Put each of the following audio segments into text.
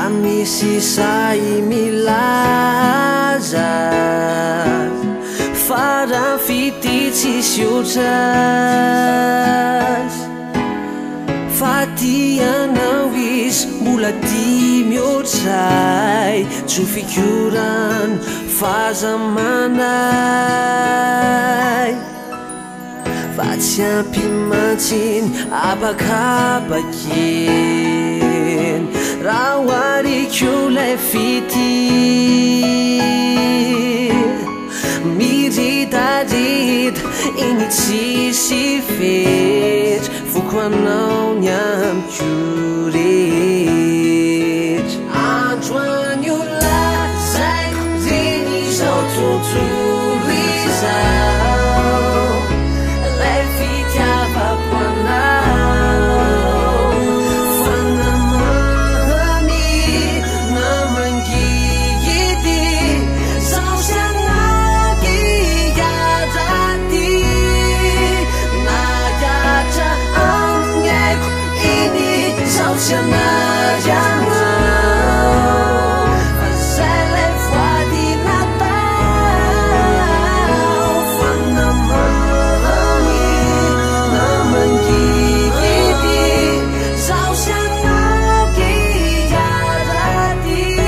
Raha misy sahy milaza fa raha fitia tsisy otrazy, fa tia anao izy mbola tia mihoatra ahy, tsofiko rano f'aza manahy. Fa tsy ampy mantsy ny habakabaka eny raha ohariko ilay fitia Miridarida iny tsisy fetra Foko anao ny amiko rehetra Androany ho lazaiko reny izao tontolo izao Ilay fitiavako anao Fa na mamy na mangidy Zaho sy anao higadra aty Na hiatra amin'ny aiko iny Zaho tsy hanary anao Fa zay lay voady natao Fa na mamy na mangidy Zaho sy anao hiara dia.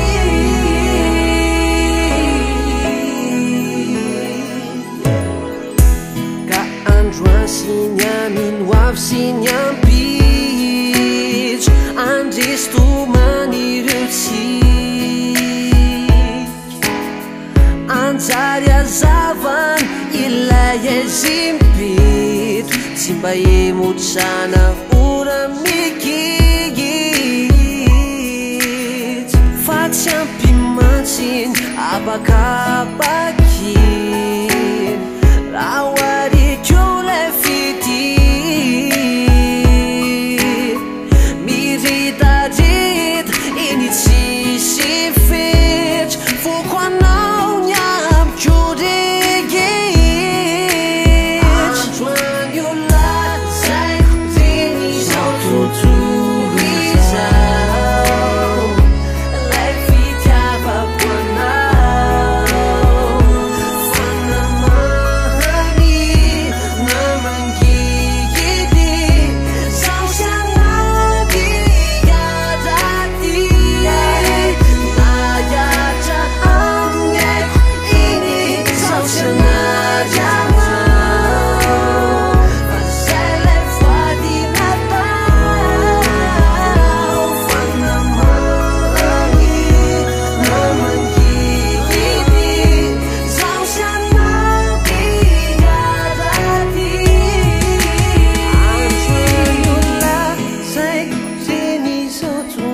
Ka androany sy ny anino ho avy sy ny ampitso Andresy tomany ireo tsiky Anjary hazavany ilay aizim-pito Tsy mba hemotrana ora mikitsy Fa tsy ampy mantsy ny habakabak'iny Raha ohariko ilay fitia Miridarida iny tsisy fetra Foko anao ny amiko rehetra Androany ho lazaiko reny izao tontolo izao Ilay fitiavako anao Fa na mamy na mangidy Zaho sy anao higadra aty Na hiatra amin'ny aiko iny Zaho tsy hanary anao Fa zay lay voady natao Fa na mamy na mangidy Zaho sy anao higadra aty Androany ho lazaiko reny izao tontolo.